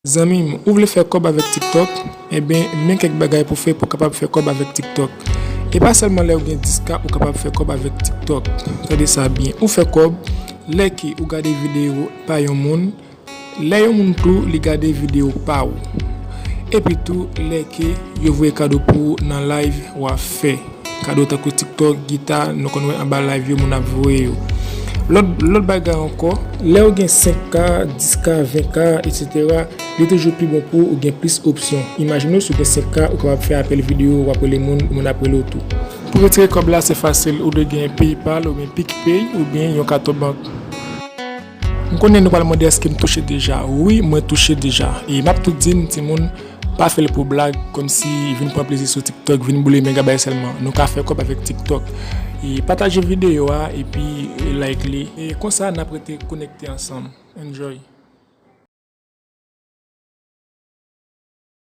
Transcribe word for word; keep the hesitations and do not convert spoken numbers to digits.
Zanmi m, ou vle fè kòb avèk TikTok? Enben, men kèk bagay pou fè pou w kapab fè kòb avèk TikTok. E pa sèlman lè ou gen dis K ou kapab fè kòb avèk TikTok. Tande sa byen, ou fè kòb lè ke ou gade videyo pa yon moun, lè yon moun tou li gade videyo pa ou. Epi tou, lè ke yo voye kado pou ou nan live w ap fè. Kado tankou TikTok, gita, nou konn wè anba live yo moun ap voye yo. Lòt, lòt bagay ankò, lè ou gen senk K, dis K, ven K, etsetera, li toujou pi bon pou ou gen plis opsyon. Imajine w si w gen senk K, ou kapab fè apèl videyo, w ap rele moun, moun ap rele w tou. Pou retire kòb la, se fasil, ou dwe gen PayPal oubyen PicPay oubyen yon kato bank. M konnen nou pral mande èske m touche deja. Wi, mwen touche deja. E m ap tou di n, timoun, pa fè l pou blag, kòmsi vin pran plezi sou TikTok, vin boule megabay sèlman. Nou ka fè kòb avèk TikTok. E pataje videyo a, epi like li. E konsa, n ap rete konekte ansanm. Enjoy.